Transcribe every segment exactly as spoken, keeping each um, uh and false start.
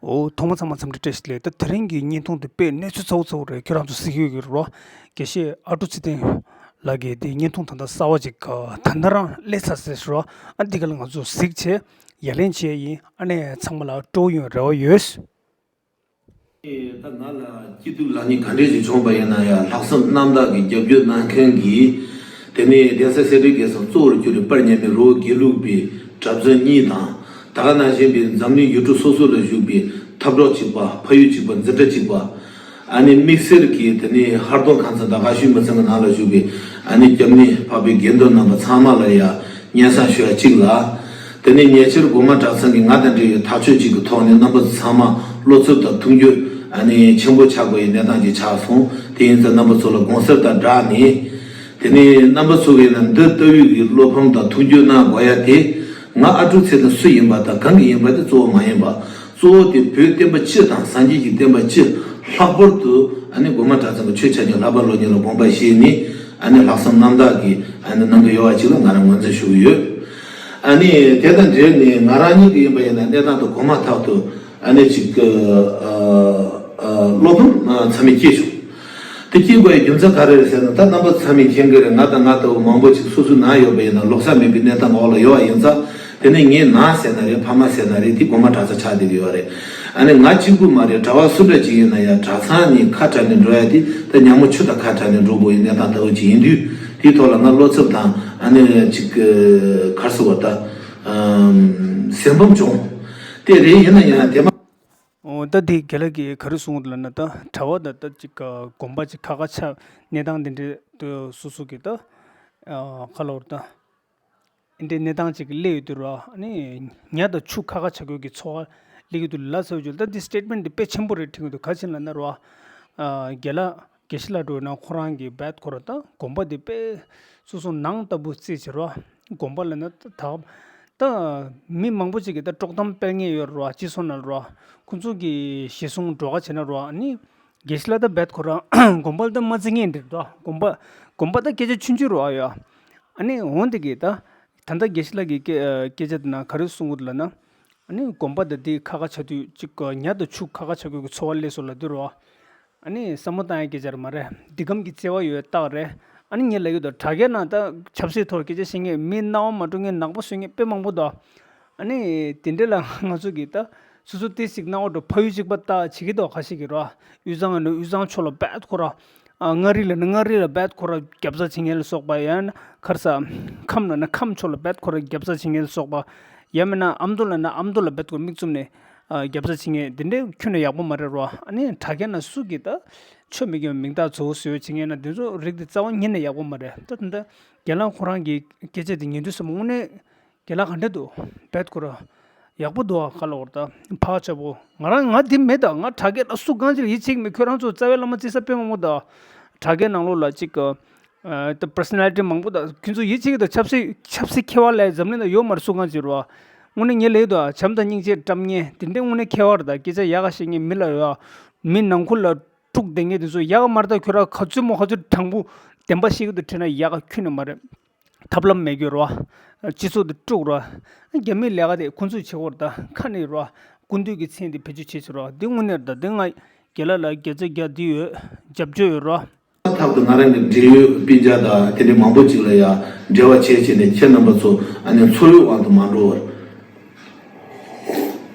འོ། ཐོག་མ་ཚང་མ་འཚམས་འདྲི་བཀྲ་ཤིས་བདེ་ལེགས། ད་དེ་རིང་གི་བརྙན་ཐུང་དེ་དཔེ་གནས་ཚུལ་ཚ་བོ་ཚ་བོ་རེད། ཁྱོད་རང་ཚོ་གཟིགས་ཡོད་ཀྱི་རེད་བ། དགེ་བཤེས་ཨ་ཀྲུག་ཚེ་བརྟན་ལགས་ཀྱིས་དེ་བརྙན་ཐུང་ད་ལྟ་གསར་བ་ཅིག་ད་ལྟ་རང་སླེབས་ཚར་ཟེར་རོ། ཨ་འདི་ག་ལ་ང་ཚོ་གཟིགས་བྱས་ཡ་ལན་བྱས་ཡིན། ཨ་ནས་ཚང་མ་ལ་སྤྲོ་ཡོང་རེ་བ་ཡོད། ད་ང་ལ་སྐྱིད་སྡུག་ལེགས་ཉེས་ག་འདྲས་ཞིག་བྱུང་པ་ཡིན་ན་ཡང་ལྷག་བསམ་རྣམ་དག་གིས་རྒྱབ་སྐྱོར་གནང་མཁན་གྱི། དེ་ནས་གདན་ས་སེ་འབྲས་དགེ་གསར་གཙོ་བོར་གྱུར་པའི་པར་ཉན་མི་རི་བོ་དགེ་ལུགས་པའི་གྲྭ་བཙུན་གཉིས་དང་། ད་ག་ནང་བཞིན་པའི་འཛམ་གླིང་ཡུལ་གྲུ་སོ་སོ་ལ་བཞུགས་པའི་འཐབ་གྲོགས་གཅིག་པ། ཕ་ཡུལ་གཅིག་པ། འཛིན་གྲྭ་གཅིག་པ། ཨ་ནི་དམིགས་བསལ་གྱིས་དེ་ནས་ཧར་གདོང་ཁང་ཚན་དང་ཨ་ཤུ་མི་ཚང་གི་ནང་ལ་བཞུགས་པའི་ཨ་ནི་སྐྱབས་གནས་འཕགས་པའི་དགེ་འདུན་རྣམ་པ་ཚང་མ་ལ་ཡང་སྙན་སེང་ཞུ་ཡ་གཅིག་ལ། དེ་ནས་ཉེ་ཆར་དགོན་པ་གྲྭ་ཚང་གིས་ང་དང་འབྲེལ་བའི་ཐག་གཅོད་ཅིག་གི་ཐོག་ནས་རྣམ་པ་ཚང་མ་བློ་འཚབ་དང་མཐུན་འགྱུར་ཨ་ནི་ཆེན་པོ་ཆགས་དགོས་པའི་གནས་སྟངས་ཅིག་ཆགས་སོང་། དེ་ཡིན་ཙང་རྣམ་པ་ཚོ་ལ་དགོངས་སེལ་དང་སྦྲགས་ནས། དེ་ནས་རྣམ་པ་ཚོ་གིས་ན་འདི་ལྟ་བུའི་གི་བློ་ཕམ་དང་མཐུན་འགྱུར་གནང་དགོས་ཡ་དེ། ང་ཨ་ཀྲུག་ཚེ་བརྟན་སུ་ཡིན་པ་དང་གང་གི་ཡིན་པ་དེ་གཙོ་བོ་མ་ཡིན་པ། གཙོ་བོ་དེ་བོད་བསྟན་པ་སྤྱི་དང་སངས་རྒྱས་ཀྱི་བསྟན་པ་སྤྱི། ལྷག་པར་དུ་ཨ་ནི་དགོན་པ་གྲྭ་ཚང་གི་ཆོས་ཆ་མཉམ་ལྷག་པ་སློབ་གཉེར་ལ་དགོངས་པ་བཞེས་ནས་ཨ་ནི་ལྷག་བསམ་རྣམ་དག་གིས་ཨ་ནི་གནང་གི་ཡོད་པ་ཅིག་ལ་ང་རང་ངོས་འཛིན་ཞུ་གི་ཡོད། ཨ་ནི་དེ་དང་འབྲེལ་ནས་ང་རང་ཉིད་ཀྱི་ཡིན་པ་ཡིན་ན་གནས་སྟངས་དང་གོ་མ་ཐག་ཏུ་ཨ་ནི་ཅིག་ཨ་ཨ་བློ་ཕམ་ཨ་ཚ་མེད་སྐྱེས་བྱུང་། དེ་སྐྱེ་དགོས་པའི་རྒྱུ་མཚན་ག་རེ་རེད་ཟེར་ན། ད་རྣམ་པ་ཚང་མས་མཁྱེན་གྱི་རེད། ང་དང་ང་ལྟ་བུ་མང་པོ་ཅིག་སོ་སོའི་ནང་ཡོད་པ་ཡིན་ན་ལོགས་ས་མེད་པའི་གནས་སྟངས་འོག་ལ་ཡོད་པ་ཡིན་ཙང་། དེ་ནས་ངའི་ནང་ཟེར་ན་རེད། ཕ་མ་ཟེར་ན་རེད། དེ་དགོན་པ་གྲྭ་ས་ཆགས་བསྡད་ཀྱི་ཡོད་རེད། ཨ་ནི་ང་གཅིག་པུ་མ་རེད། གྲྭ་བ་སུ་འདྲ་ཅིག་ཡིན་ན་ཡང་གྲྭ་ཚང་ནས་ཁ་བྲལ་ནས་འགྲོ་ཡ་དེ་ད་ཉ་མོ་ཆུ་དང་ཁ་བྲལ་ནས་འགྲོ་དགོས་པའི་གནས་སྟངས་ལྟ་བུ་ཅིག་ཡིན་དུས། དེའི་ཐོག་ལ་ང་བློ་འཚབ་དང་ཨ་ནི་ཅིག་ག་རེ་ཟེར་བ་ད། སེམས་ཕམ་བྱུང་། དེ་རེད། ཡིན་ན་ཡང་དེ་མ། འོ། ད་དེ་རྒན་ལགས་ཀྱིས་ག་རེ་གསུངས་འདུག་ལབ་ན། ད་གྲྭ་བ་དང་ད་ཅིག་དགོན་པ་ཅིག་ཁ་ཁ་ཆགས་གནས་སྟངས་འདི་འདྲའི་དུ་སོ་སོ་གི་ད་ཁ་ལོར་ད་འདི་འདྲའི་གནས་སྟངས་ཅིག་སླེབས་ཡོད་དུས་ར། ཨ་ནི་ཉ་དང་ཆུ་ཁ་ཁ་ཆགས་ཡོད་ཀྱི་ཚོར་བ་སླེབས་ཡོད་དུས་ལ་ཟེར་བ་ཅིག་ད་འདི་སི་ཊེཊ་མེན་ཊི་འདི་དཔེ་ཆེན་པོ་རེད་དྲན་གྱི་འདུག་ག་ཅི་ལབ་ན་ར། རྒན་ལགས། དགེ་བཤེས་ལགས་འགྲོ་ན་ཁོ་རང་གི་བེད་ཁོ་ར་ད་དགོན་པ་འདི་དཔེ་སོ་སོ་ནང་ལྟ་བུ་བརྩིས་བྱས་ར། དགོན་པ་ལབ་ན་ད་ད་མི་མང་པོ་ཅིག་གིས་ད་དཀྲོག་གཏམ་སྤེལ་མཁན་ཡོད་ར། སྤྱི་ཚོགས་ནང་ར། ཁོང་ཚོ་གི་ཞེ་སོང་འགྲོ་ག་བྱས་ན་ར། ཨ་ནི་དགེ་བཤེས་ལགས་ད་བེད་ཁོ་ར་དགོན་པ་ལ་ད་མ་བརྩི་མཁན་འདྲ་ར། དགོན་པ་དགོན་པ་ད་སྐད་ཆ་ཆུང་ཆུང་ར་ཡ། ཨ་ནི་འོན་ཏེ་གི་ད་ད་ལྟ་དགེ་བཤེས་ལགས་ཀྱི་སྐད་སྐད་ཆ་དེ་ན་ག་རེ་གསུང་གི་འདུག་ལབ་ན། ཨ་ནི་དགོན་པ་དང་དེ་ཁ་ཁ་ཆགས་དུས་ཅིག་ཉ་དང་ཆུ་ཁ་ཁ་ཆགས་དགོས་ཀྱི་ཚོར་བ་སླེབས་སོང་ལབ་དུས་ར། ཨ་ནི་བསམ་བློ་བཏང་ཡ་སྐད་ཆ་རེད་མ་རེད། འདི་གམ་གྱི་བརྩེ་བ་ཡོད་རྟགས་རེད། ཨ་ནི་ངས་ལབ་ཡོད་དོ། དྲ་རྒྱའི་ནང་ད་ཆབ་སྲིད་ཐོག་སྐད་ཆ་བཤད་མཁན་མི་རྣ་བ་མ་འགྲོ་མཁན་ནག་པོ་བཟོ་མཁན་དཔེ་མང་པོ་འདུག་ཨ་ནི་དེ་འདྲ་ལ་ང་ཚོ་གིས་ད་སོ་སོ་ཏོག་ཙམ་རྣ་བ་འགྲོ། ཕ་ཡུལ་གཅིག་པ་ལྟ་བྱེད་ཀྱི་འདུག་ཁ་ཤས་ཀྱིས་ར། དབུས་གཙང་ནས་དབུས་གཙང་ཕྱོགས་ལ་བེད་ཁོ་ར། ཨ། མངའ་རིས་ལ་ནི་མངའ་རིས་ལ་བེད་ཁོ་ར་རྒྱབ་རྩ་བྱེད་མཁན་ལ་སོགས་པ། ཡང་ན་ག་རེ་ཟེར། ཁམས་ལ་ནི་ཁམས་ཕྱོགས་ལ་བེད་ཁོ་ར་རྒྱབ་རྩ་བྱེད་མཁན་ལ་སོགས་པ། ཡང་མིན་ན་ཨ་མདོ་ལ་ནི་ཨ་མདོ་ལ་བེད་ཁོ་ར་མིག་བཙུམ་ནས་ཨ་རྒྱབ་རྩ་བྱེད་མཁན་དེ་འདྲའི་ཁྱོན་ནས་ཡག་པོ་མ་རེད་ར། ཨ་ནི་དྲ་རྒྱ་ནང་སུ་གིས་ད་ཆོ་མེད་མཁན་མིང་རྟགས་བཟོ་བཟོ་བྱེད་མཁན་ན་དེ་ཚོ་རིགས་དེ་རྩ་བ་ཉིད་ནས་ཡག་པོ་མ་རེད། ད་ད་ལྟ་རྒན་ལགས་ཁོ་རང་གི་སྐད་ཆ་དེ་ཉན་དུས་ཙམ་དངོས་གནས་རྒན་ལགས་ག་འདྲ་འདུག་བེད་ཁོ་ར་ཡག་པོ་འདུག་ཨ། ག་ལ་བར་ད་ཕག་ཆ་པོ། ང་རང་ང་དེ་མེད་ད། ང་དྲ་རྒྱ་ལ་སུ་གང་ཅིག་ལ་ཡིད་ཆེས་ཀྱི་མེད། ཁྱོད་རང་ཚོ་རྩ་བའི་བླ་མ་བརྩི་ས་དཔེ་མང་པོ་ད། དྲ་རྒྱའི་ནང་ལོགས་ལ་ཅིག་ཨ། ད་པར་སོ་ན་ལི་ཊི་མང་པོ་ད། ཁྱོད་ཚོ་ཡིད་ཆེས་ཀྱི་ད། ཆབ་སྲིད་ཆབ་སྲིད་མཁས་པ་ལ་འཛམ་གླིང་ད་ཡོད་མ་རེད་སུ་གང་ཅིག་ར། དངོས་གནས་ངས་ལབ་ཡོད་ད། བྱམས་དང་སྙིང་རྗེ་བཀྲམ་མཁན་དེ་འདྲའི་དངོས་གནས་མཁས་པ་རེད་ད། སྐད་ཆ་ཡག་ག་བཤད་མཁན་མི་ལ་ཡ། མི་ནང་ཁུལ་ལ་དཀྲུག་བསྡད་མཁན་དེ་ཚོ་ཡག་ག་མ་རེད་ད། ཁྱོད་རང་ག་ཚོད་མོ་ག་ཚོད་དྲང་པོ་བདེན་པ་བཤད་ཀྱི་འདུག་དྲན་ན་ཡག་ག་ཁྱོན་ནས་མ་རེད། ཐབས་ལམ་མེད་རྒྱུ་རེད་བ། སྤྱི་ཚོགས་འདི་དཀྲུག་རེད་བ། རྒྱ་མིའི་ལས་ཀ་དེ་ཁོ་ཚོས་བྱེད་དགོས་རེད་ད། ཁ་ནས་རེད་བ། སྐུ་མདུན་གྱི་མཚན་དེ་བེད་སྤྱོད་བྱེད་ཆོག་རེད་བ། འདི་དངོས་གནས་རེད་ད། འདི་ང་རྒན་ལགས་ལ་དགེ་རྩ་རྒྱག་འདི་ཡོད། རྒྱབ་སྐྱོར་ཡོད་རེད་བ། ཐག་ཏུ་ང་རང་གི་འབྲེལ་ཡོད་སྤུན་ཀྱག་དང་དེ་འདྲའི་མང་པོ་ཅིག་ལ་ཡང་འབྲེལ་བ་བྱས་བྱས་ནས་ཁྱེད་རྣམ་པ་ཚོ་ཨ་ནི་ཚོར་བའི་དབང་དུ་མ་འགྲོ་བར།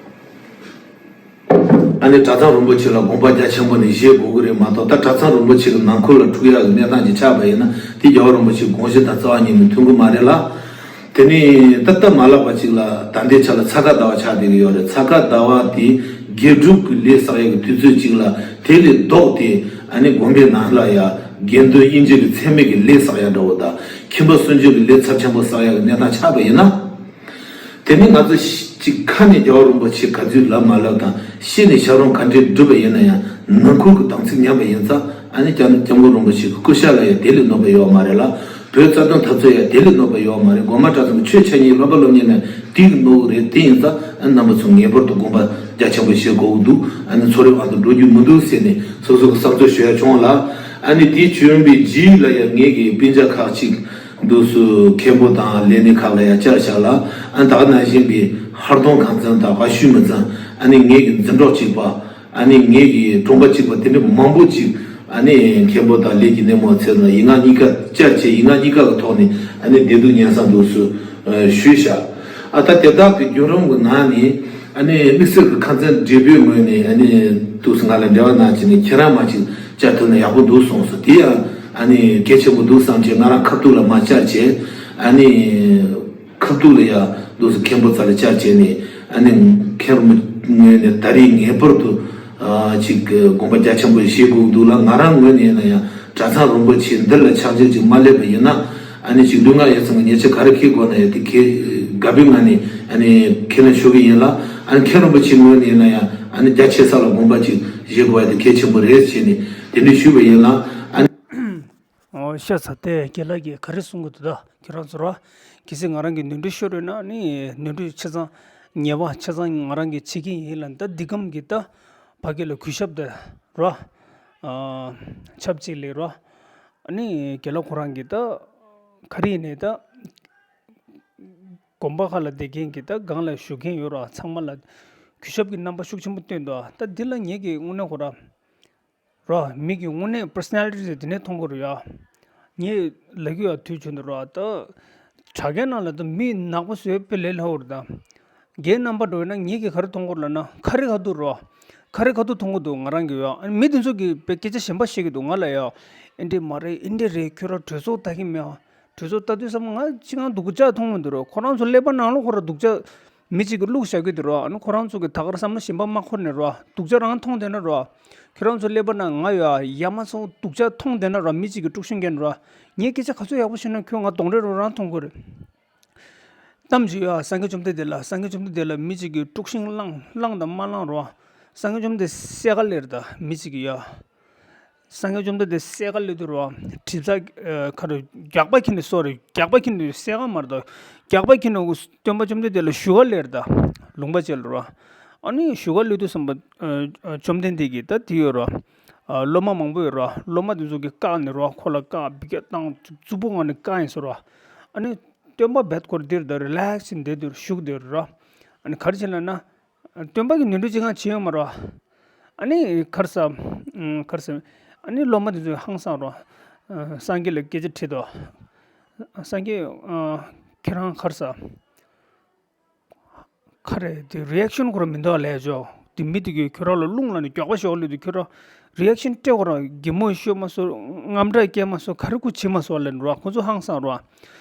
ཨ་ནི་གྲྭ་ཚང་རིན་པོ་ཆེ་ལ་དགོངས་པ་རྒྱ་ཆེན་པོ་ནས་བཞེས་དགོས་ཀྱི་རེད་མ་གཏོགས། ད་གྲྭ་ཚང་རིན་པོ་ཆེ་གི་ནང་ཁུལ་ལ་འཁྲུག་ཡག་གི་གནས་སྟངས་ཅིག་ཆགས་པ་ཡིན་ན་དེ་རྒྱལ་བ་རིན་པོ་ཆེའི་དགོངས་གཞི་དང་རྩ་བ་ཉིད་ནས་མཐུན་གྱི་མ་རེད་ལ། དེ་ནས་ད་ལྟ་མ་ལབ་པ་ཅིག་ལ་ད་ལྟའི་ཆ་ལ་ཚ་ཁ་ཟླ་བ་ཆགས་བསྡད་ཀྱི་ཡོད་རེད། ཚ་ཁ་ཟླ་བ་དེ་དགེ་སྒྲུབ་ཀྱི་ལས་བསགས་ཡག་གི་དུས་ཚོད་ཅིག་ལ་དེ་ལས་ལྡོག་སྟེ་ཨ་ནི་དགོན་པའི་ནང་ལ་ཡ་དགེ་འདུན་དབྱེ་འབྱེད་ཀྱི་ཚད་མེད་ཀྱི་ལས་བསགས་ཡག་འདྲ་བོ་དང་ཁྱིམ་པ་སྲུང་སྐྱོབ་ཀྱི་ལས་ཚབས་ཆེན་པོ་བསགས་ཡག་གི་གནས་སྟངས་ཆགས་པ་ཡིན་ན། དེ་ནི་ང་ཚོ་ཤི་ཅིག་ཁ་ནས་རྒྱལ་བ་རིན་པོ་ཆེ་ག་ཚོད་ལབ་མ་ལབ་དང་ཤི་ནས་ཞག་རོང་ག་འདྲས་སྒྲུབ་པ་ཡིན་ན་ཡང་ནང་ཁུལ་གྱི་དམ་ཚིག་ཉམས་པ་ཡིན་ཙང་ཨ་ནི་སྐྱབས་སྐྱབས་མགོན་རིན་པོ་ཆེ་གི་སྐུ་ཤ་ལ་ཡང་དེ་ལས་གནོད་པ་ཡོད་མ་རེད་ལ། བོད་རྩ་དོན་འཐབ་རྩོད་ཡང་དེ་ལས་གནོད་པ་ཡོད་མ་རེད། དགོན་པ་གྲྭ་ཚང་གི་ཆོས་འཆད་ཉན་བསླབ་པ་སློབ་གཉེར་ནས་དེ་གི་གནོད་གི་རེད། དེ་ཡིན་ཙང་ཨ་ནི་རྣམ་པ་ཚོ་ངེས་པར་དུ་དགོངས་པ་རྒྱ་ཆེན་པོ་བཞེས་དགོས་ཀྱི་འདུག་ཨ་ནི་ཚོར་བའི་དབང་དུ་འགྲོ་རྒྱུ་མི་འདུག་ཟེར་ནས་སོ་སོ་གི་བསམ་ཚུལ་ཞུ་ཡ་བྱུང་ལ། ཨ་ནི་དེའི་བྱོན་པའི་རྗེས་ལ་ཡང་ངེད་ཀྱི་སྤུན་ཀྱག་ཁག་ཅིག་འདུག་སུ་མཁན་པོ་དང་ལས་སྣེ་ཁག་ལ་ཡང་བཅར་བཞག་ལ། ཨ་ད་ག་ནང་བཞིན་པའི་ཧར་གདོང་ཁང་ཚན་དང་ཨ་ཤུ་མི་ཚང་ ཨ་ནི་ངེད་ཀྱི་འཛིན་གྲོགས་གཅིག་པ། ཨ་ནི་ངེད་ཀྱི་གྲོང་པ་གཅིག་པ་དེ་འདྲ་མང་པོ་ཅིག་ཨ་ནི་མཁན་པོ་དང་ལས་ཀྱི་སྣེ་མོ་ཚེ་ལ་ཡིག་ངག་གཉིས་ཀ་བཅར་བྱས། ཡིག་ངག་གཉིས་ཀ་གི་ཐོག་ནས་ཨ་ནི་བདེ་སྡུག་སྙན་སེང་འདུག་སུ་ཞུས་བཞག་ཨ་ད་དེ་དག་གི་བརྒྱུད་རིམ་གྱི་ནང་ནས་ཨ་ནི་དམིགས་བསལ་གྱི་ཁ་ཚན་བགྲེས་པོའི་ངོས་ནས་ཨ་ནི་འདུག་སུ་ང་ལ་འབྲེལ་བ་གནང་བྱས་ནས་ཁྱེད་རང་མ་ཅིག་བཅར་ཐུབ་ན་ཡག་པོ་འདུག་གསུངས་སོ། དེ་ཡང་ཨ་ནི་གལ་ཆེན་པོ་འདུག་བསམ་བྱས་ང་རང་ཁ་ཐུག་ལ་མ་བཅར་བྱས་ཨ་ནི། ཁ་ཐུག་ལ་ཡ་འདུག་སེ་མཁན་པོ་རྩ་ལ་བཅར་བྱས་ནས་ཨ་ནི་མཁན་རིན་པོ་ངོས་ནས་ད་རེས་ངེས་པར་དུ་ཨ་ཅིག་དགོངས་པ་རྒྱ་ཆེན་པོ་བཞེས་དགོས་འདུག་ལ། ང་རང་ངོས་ནས་ཡིན་ན་ཡང་གྲྭ་ཚང་རིན་པོ་ཆེ་འདི་ལ་ཕྱག་འཇལ་ཅིག་མ་སླེབས་པ་ཡིན་ན་ཨ་ནི་ཅིག་ལུས་ངག་ཡིད་གསུམ་གྱི་ཉེས་ཆད་ག་རེ་འཁྱེར་དགོས་ན་ཡང་དེ་གས་དགའ་པོའི་ངང་ནས་ཨ་ནི་ཁས་ལེན་ཞུ་གི་ཡིན་ལ། ཨ་ནི་མཁན་རིན་པོ་ཆེ་ངོས་ནས་ཡིན་ན་ཡང་ཨ་ནི་རྒྱ་ཆེ་ས་ལ་དགོངས་པ་ཅིག་བཞེས་དགོས་པ་དེ་གལ་ཆེན་པོ་རེད་བྱས་ནས་དེ་འདྲ་ཞུས་པ་ཡིན་ལ། ཨ་ནི། ཨོ་ཤ་ཚ་དེ་རྒན་ལགས་ཀྱིས་ག་རེ་གསུང་གི་འདུག་ད་ཁྱེད་རང་ཚོ་ར། གལ་སྲིད་ང་རང་གིས་ནོར་འཁྲུལ་ཤོར་ཡོད་ན་ནི་ནོར་འཁྲུལ་ཆ་ཚང་ཉེས་པ་ཆ་ཚང་ང་རང་གིས་བྱེད་ཀྱི་ཡིན་ལ། ད་འདི་གམ་གྱི་ད་ཕ་གི་ལ་གུས་ཞབས་དེ་ར། ཨ་ཆབས་ཅིག་ལས་ར། ཨ་ནི་རྒན་ལགས་ཁོ་རང་གིས་ད་ག་རེ་ཡིན་ནའི་ད་དགོན་པ་ཁག་ལ་བསྡད་མཁན་གྱི་ད་སྒང་ལ་བཞུགས་མཁན་ཡོད་ར། ཚང་མ་ལ་གུས་ཞབས་ཀྱི་རྣམ་པ་ཤུགས་ཆེན་པོ་སྟོན་འདུག་ད་འདི་ལ་ངེད་ཀྱི་དངོས་གནས་ཁོ་ར། རོ། མི་གི་དངོས་གནས་པར་སོ་ན་ལི་ཊི་དེ་འདྲ་མཐོང་གི་རེད་ཡ། ངས་ལབ་ཀྱི་ཡོད་དུས་ཆུང་དུ་རོ། ད་དྲ་རྒྱའི་ནང་ལ་ད་མི་ནག་པོ་བཟོས་དཔེ་ལས་སླ་པོ་རེད་ད། རྒན་རྣམ་པ་འགྲོ་ཡིན་ན་ངེད་ཀྱིས་ག་རེ་མཐོང་གི་རེད་ལབ་ན་ཁ་རི་ཁ་ཐུག་རོ། ཁ་རི་ཁ་ཐུག་མཐོང་གི་འདུག་ང་རང་གི་ཡོད། ཨ་ནི་མི་དེ་ཚོ་གིས་དཔེ་སྐད་ཆ་གཞན་པ་བཤད་ཀྱི་འདུག་ང་ལ་ཡ། ཨེ་འདྲ་མ་རེད། ཨེ་འདྲ་རེད། ཁྱོད་རང་གྲོས་ཚོགས་ལྟ་གི་མེད་ཨ། གྲོས་ཚོགས་ལྟ་དུས་ཙམ་ང་ཅི་གང་སྡུག་ཅག་མཐོང་གི་འདུག་རོ། ཁོ་རང་ཚོ་ཀླད་པ་ནང་ལོགས་ཁོ་རང་སྡུག་ཅག་མི་གཅིག་གིས་བླུགས་བཞག་གི་འདུག་རོ། ཨ་ནི་ཁོ་རང་ཚོ་གིས་ད་གར་བསམ་བློ་གཞན་པ་མ་འཁོར་ནས་རོ། སྡུག་ཅག་རང་མཐོང་བསྡད་ན་རོ། ཁྱོད་རང་ཚོ་ཀླད་པ་ནང་ང་ཡོད་ཨ། ཡ་མ་ཚོ་སྡུག་ཅག་མཐོང་བསྡད་ན་རོ། མི་གཅིག་གིས་དཀྲུག་ཤིང་བརྒྱབ་ན་རོ། ངས་སྐད་ཆ་ག་ཚོད་ཡག་པོ་བཤད་ན་ཁྱོད་ང་གདོན་འདྲེ་རོ་རང་མཐོང་གི་རེད། གཏམ་ཅིག་ཡོད་ཨ། སངས་རྒྱས་བཅོམ་ལྡན་འདས་ལ། སངས་རྒྱས་བཅོམ་ལྡན་འདས་ལ་མི་གཅིག་གིས་དཀྲུག་ཤིང་བསླངས་བསླངས་དང་མ་བསླངས་རོ། སངས་རྒྱས་བཅོམ་ལྡན་འདས་གསལ་ཁ་ལེར་ད་མི་གཅིག་གིས་ཡ། སངས་རྒྱས་བཅོམ་ལྡན་འདས་གསལ་ཁ་ལེ་དུ་རོ། དྲི་ཟ་ཁ་རུ་རྒྱག་པ་ཁྱི་ནི་སོ་རེ། རྒྱག་པ་ཁྱི་ནི་གསལ་ཁ་མར་དོ། རྒྱག་པ་ཁྱི་ནི་སྟོན་པ་བཅོམ་ལྡན་འདས་ལ་ཞུ་བ་ལེར་ད། ལུང་པ་བཅས་ལ་རོ། ཨ་ནི་ཞུ་བ་ལེ་དུ་བསམ་པ་བཅོམ་ལྡན་འདས་ཀྱིས་ད་དེ་ཡོད་རོ། སློབ་མ་མང་པོ་ཡོད་རོ། སློབ་མ་དེ་ཚོ་གིས་བཀག་ནི་རོ། ཁོ་ལ་བཀག་བི་ཀ་བཏང་རྩུབ་པོ་ངང་ནས་བཀག་ཡིན་སོ་རོ། ཨ་ནི་སྟོན་པ་བེད་ཁོར་འདིར་ད་རི་ལེགས་ཤིང་བསྡད་དུ་བཞུགས་དེ་རོ། ཨ་ནི་ག་རེ་བྱས་ལབ་ན། སྟོན་པ་གིས་ནོར་འཁྲུལ་ཅི་གང་བྱས་ཡོད་མ་རེད། ཨ་ནི་ག་རེ་ཟ། ག་རེ་ཟ། ཨ་ནི་སློབ་མ་དེ་ཚོས་ཧང་སངས་རོ། སངས་རྒྱས་ལ་སྐད་ཆ་དྲིས་དོ། སངས་རྒྱས། ཁྱེད་རང་ག་རེ་ཟ། ག་རེ་དེ་རི་ཨེག་ཤན་ཁོ་རང་མི་འདུག་ལས་ཆོག་དེ་མི་དེ་གིས་ཁྱོད་རང་ལ་རླུང་ལ་ནི་མགྱོགས་པ་ཤོག་ལུས་དུས་ཁྱོད་རང་རི་ཨེག་ཤན་སྤྲད་ཁོ་རང་གད་མོ་ཤོར་མ་སོང་། རྔམ་སྐྲག་སྐྱེས་མ་སོང་། ག་རེ་ཁུ་བྱེད་མ་སོང་ལབ་ནི་རོ། ཁོ་ཚོ་ཧང་སངས་རོ།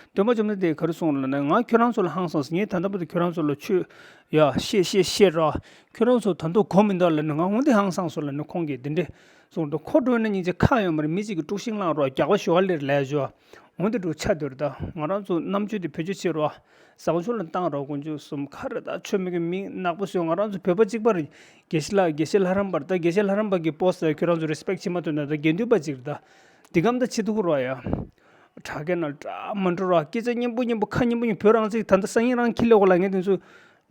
སྟོན་པ་བཅོམ་ལྡན་འདས་ག་རེ་གསུངས་ལབ་ན། ང་ཁྱོད་རང་ཚོ་ལ་ཧང་སངས་སོང་། ངས་ད་ལྟ་བར་དུ་ཁྱོད་རང་ཚོ་ལ་ཆོས་ཡ་བཤད་བཤད་བཤད་རོ། ཁྱོད་རང་ཚོ་ད་དུང་གོ་མི་འདུག་ལབ་ནི། ང་འོན་ཏེ་ཧང་སངས་སོང་ལབ་ནི། ཁོང་གིས་འདི་འདྲས་གསུངས་འདུག་ཁོ་འགྲོ་ན་སྙིང་རྗེ་ཁ་ཡོད་མ་རེད། མི་གཅིག་གིས་དཀྲུག་ཤིང་བསླངས་རོ། རྒྱག་པ་ཞོ་བ་ལེར་ལས་ཞོ། འོན་ཏེ་འགྲོ་ཆ་འདོར་ད། ང་རང་ཚོ་རྣམ་དཔྱོད་དེ་བེད་སྤྱོད་བྱེད་རོ། བཟང་སྤྱོད་ལ་བཏང་རོགས། དཀོན་མཆོག་གསུམ་ག་རེ་ད་ཆོས་མེད་ཀྱི་མི་ནག་པོ་བཟོས། ང་རང་ཚོ་བོད་པ་གཅིག་པ་རེད། དགེ་བཤེས་ལགས། དགེ་བཤེས་ལྷ་རམས་པར་ད་དགེ་བཤེས་ལྷ་རམས་པ་གི་པོ་སི་ལ་ཁྱོད་རང་ཚོ་རེ་སི་པེག་བྱེད་མ་ཐུབ་ན་ད་དགེ་འདུན་པ་གཅིག་རེད་ད། འདི་གམ་ད་ཆི་ཐུག་རོ་ཡ། དྲ་རྒྱ་ནང་འདྲ་མ་འགྲོ་ར། སྐད་ཆ་སྙན་པོ་སྙན་པོ་ཁ་སྙན་པོ་སྙན་བོད་རང་ཚིག་ད་ལྟ་སང་ཉིན་རང་ཁྱི་ལས་གོ་ལ་ངས་དེ་ཚོ་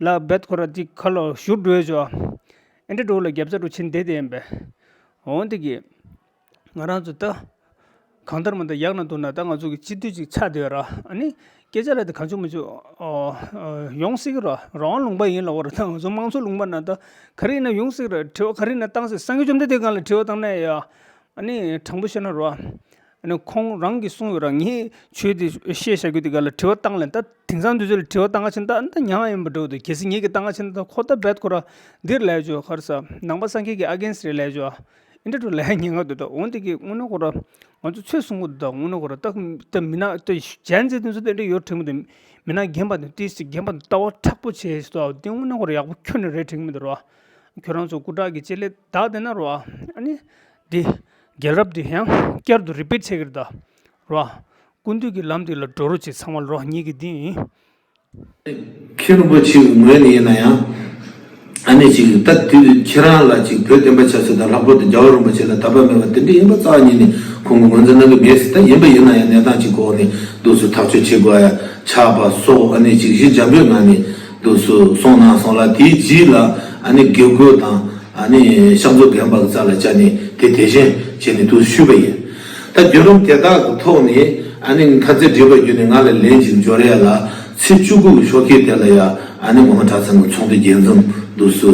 ལ་བེད་ཁོ་ར་དེ་ཁ་ལོ་ཞུ་འགྲོ་ཡ་ཅོ། ཨེ་འདྲ་འགྲོ་ལ་རྒྱབ་ཚ་འགྲོ་ཕྱིན་བསྡད་དེ་ཡིན་པས། འོང་དེ་གི། ང་རང་ཚོ་ད། གང་ལྟར་མ་ལྟར་ཡག་ན་སྡུག་ན་ད་ང་ཚོ་གི་སྤྱི་འཐུས་ཅིག་ཆགས་བསྡད་ཡོད་ར། ཨ་ནི། སྐད་ཆ་ལ་དེ་གང་བྱུང་མ་བྱུང་། ཨོ། ཨོ། ཡོང་སྲིད་ཀྱི་ར། རང་དབང་ལུང་པ་ཡིན་ལབ་པ་ར། ད་ང་ཚོ་དམངས་གཙོ་ལུང་པ་ན་ད་ག་རེ་ཡིན་ན་ཡོང་སྲིད་ཀྱི་ར། དྲི་བ་ག་རེ་ཡིན་ན་བཏང་སྲིད། སངས་རྒྱས་བཅོམ་ལྡན་འདས་སྒང་ལ་དྲི་བ་བཏང་ན་ཡ། ཨ་ནི་དྲང་པོ་བཤད་ན་ར། ཨ་ནི་ཁོང་རང་གིས་གསུངས་ཡོད་ར། ངས་ཆོས་དེ་བཤད་བཞག་རྒྱུ་དེ་ག་ལ་དྲི་བ་བཏང་ལན་ད་དེང་སང་དུས་ཚོད་ལ་དྲི་བ་བཏང་ག་ཕྱིན་ད་ཨ་ནི་ད་མྱངས་ཡིན་པ་འགྲོ་འདུག་གལ་སྲིད་ངེད་ཀྱིས་བཏང་ག་ཕྱིན་ད་ཁོ་ད་རྦད་ཁོ་ར་འདིར་ལས་ཆོག་ག་རེ་ཟ། ནང་པ་སངས་རྒྱས་ཀྱི་ཨ་གེན་སི་རེད་ལས་ཆོག་ཨེ་འདྲ་འགྲོ་ལས་ཉེན་ཁ་འདུག་ད་འོང་དེ་གི་དངོས་གནས་ཁོ་ར་ང་ཚོ་ཚོད་བཟུང་གི་འདུག་ད་དངོས་གནས་ཁོ་ར་ད་ད་མི་ན་ད་གཞན་ཚེ་དུས་ཚོད་དེ་འདྲ་ཡོད་དྲན་གི་འདུག་མི་ན་རྒན་པ་དང་ཏིས་ཅིག་རྒན་པ་དང་ལྟ་བ་མཁྲེགས་པོ་བྱས་སོ། དེ་དངོས་གནས་ཁོ་ར་ཡག་པོ་ཁྱོན་ནས་རེད་དྲན་གི་མི་འདུག་ར། ཁྱོད་རང་ཚོ་སྐུ་དྲག་གི་ལྕེ་ལེ་བདག་དེ་ན་རོ། ཨ་ནི། འདི། རྒྱལ་རབས་འདི་ཡང་བསྐྱར་དུ་རི་པིཊ་བྱེད་ཀྱི་རེད་ད། རོ། ཀུན་འདུས་ཀྱི་ལམ་འདི་ལ་འགྲོ་རོགས་བྱེད་ཚང་མ་ལ་རོ། ངེད་ཀྱི་འདི་ཡིན། མཁན་རིན་པོ་ཆེའི་ངོས་ནས་ཡིན་ན་ཡང་། ཨ་ནི་ཅིག་ད་དུས་ཁྱེད་རང་ལ་ཅིག་བོད་བསྟན་པ་ཆབ་སྲིད་དང་ལྷག་པར་དུ་རྒྱལ་བ་རིན་པོ་ཆེ་ལ་དད་པ་མེད་པ་དེ་འདྲ་ཡིན་པ་རྩ་བ་ཉིད་ནས་ཁོང་གིས་ངོས་འཛིན་གནང་གི་མེད་ཟེར། ད་ཡིན་པ་ཡིན་ན་ཡང་གནས་སྟངས་ཅིག་གི་འོག་ནས་འདུག་སེ་ཐག་གཅོད་བྱེད་དགོས་ཡ་ཆགས་པ་སོགས་ཨ་ནི་ཅིག་གཞི་འཇམ་པོའི་ངང་ནས། འདུག་སུ་སོང་ན་སོང་ལ། དེའི་རྗེས་ལ་ཨ་ནི་དགེ་བསྐོས་དང་ཨ་ནི་ཤག་མཛོད་རྒན་པ་གི་རྩ་ལ་བཅར་ནས་དེ་དེ་བཞིན་བྱས་ནས་འདུག་ཞུས་པ་ཡིན། ད་བརྒྱུད་རིམ་དེ་དག་གི་ཐོག་ནས་ཨ་ནི་ཁ་ཚེ་བགྲེས་པ་བརྒྱུད་ནས་ང་ལ་ལན་ཅིག་འབྱོར་ཡ་ལ། ཚེས་བཅུ་དགུ་གི་ཞོགས་ཀས་དེ་ལ་ཡ་ཨ་ནི་མོ་གྲྭ་ཚང་གི་ཚོགས་འདུ་རྒྱས་འཛོམས་འདུག་སུ་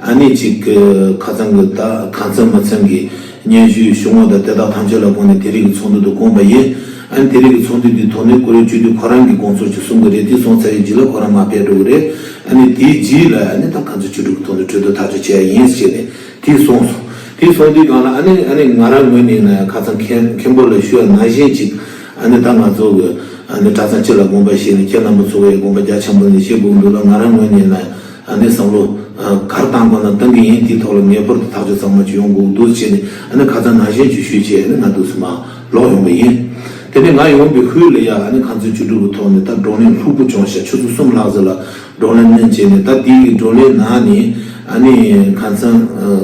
ཨ་ནི་ཅིག་གི་ཁ་སང་གི་ད་གང་འཚམ་མི་འཚམ་གི་སྙན་ཞུའི་ཞུ་དངོས་དང་དེ་དག་ཐམས་ཅད་ལ་དགོངས་ནས་དེ་རིང་གི་ཚོགས་འདུ་དུ་བསྐོངས་པ་ཡིན། ཨ་ནི་དེ་རིང་གི་ཚོགས་འདུ་འདིའི་ཐོག་ནས་ཀུ་རེ་བཅུ་བདུན་ཁོ་རང་གི་དགོངས་ཚུལ་ཅིག་གསུང་གི་རེད། དེ་གསུང་ཚར་བའི་རྗེས་ལ་ཁོ་རང་མར་ཕེབས་འགྲོ་གི་རེད། ཨ་ནི་དེའི་རྗེས་ལ་ཨ་ནི་ད་གང་འཚམ་བཅུ་དྲུག་གི་ཐོག་ནས་གྲོས་བསྡུར་ཐག་གཅོད་བྱས་ཡིན་ཟེར་ནས་དེ་གསུངས་སོང་། དེ་གསུངས་དུས་སྒང་ལ་ཨ་ནི་ཨ་ནི་ང་རང་ངོས་ནས་ན་ཁ་སང་མཁན་མཁན་པོ་ལ་ཞུ་བ་ནང་བཞིན་ཅིག་ཨ་ནི་ད་ང་ཚོ་གི་ཨ་ནི་གྲྭ་ཚང་སྤྱི་ལ་དགོངས་པ་བཞེས་ནས་ཁྱེད་རྣམ་པ་ཚོ་གི་དགོངས་པ་རྒྱ་ཆེན་པོ་ནས་བཞེས་དགོས་འདུག་ལ། ང་རང་ངོས་ནས་ན་ཨ་ནི་བསམ་བློ་ག་རེ་བཏང་དགོས་ན་བཏང་གི་ཡིན། དེའི་ཐོག་ལ་ངེས་པར་དུ་ཐག་གཅོད་གཙང་མ་ཅིག་ཡོང་དགོས་འདུག་བྱས་ནས་ཨ་ནི་ཁ་སང་ནང་བཞིན་ཅིག་ཞུས་བྱས་ཨ་ནི་ང་འདུག་སེ་མར་ལོག་ཡོང་བ་ཡིན། དེ་ནས་ང་ཡོང་བའི་ཤུལ་ལ་ཡ་ཨ་ནི་ཁང་ཚན་བཅུ་དྲུག་གི་ཐོག་ནས་ད་བགྲོ་གླེང་ལྷུག་པོ་བྱུང་ཤག་ཆུ་ཚོད་གསུམ་ལྷག་ཙམ་ལ་བགྲོ་གླེང་གནང་བྱས་ནས་ད་དེའི་བགྲོ་གླེང་ནང་ནས་ཨ་ནི་ཁ་སང་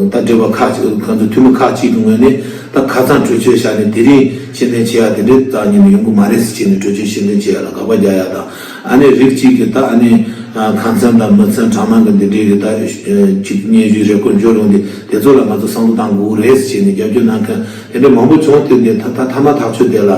ད་འབྲེལ་བ་ཁག་ཅིག་ཁ་སང་འཐུས་མི་ཁག་ཅིག་གི་ངོས་ནས་ད་ཁ་སང་གྲོས་ཆོད་བཞག་ནས་དེ་རིང་ཕྱིར་འཐེན་བྱེད་ཡ་དེ་འདྲའི་རྩ་ཉིད་ནས་ཡོང་གི་མ་རེད་ཟེར་བྱས་ནས་གྲོས་ཆོད་ཕྱིར་འཐེན་བྱེད་ཡ་ལ་དགག་པ་རྒྱག་ཡ་དང་། ཨ་ནི་རིགས་གཅིག་གིས་ད་ཨ་ནི་ཁ་སང་དང་མི་ཚང་གྲྭ་མང་གི་འདི་འདྲའི་གི་ད་ཅིག་སྙན་ཞུ་རེ་སྐུལ་འབྱོར་ཡོང་དེ་དེ་ཚོ་ལ་ང་ཚོ་བསམ་བློ་བཏང་དགོས་རེད་ཟེར་བྱས་ནས་རྒྱབ་སྐྱོར་གནང་མཁན་དེ་འདྲ་མང་པོ་བྱུང་། དེ་འདྲའི་ད་ད་མཐའ་མ་ཐག་གཅོད་དེ་ལ་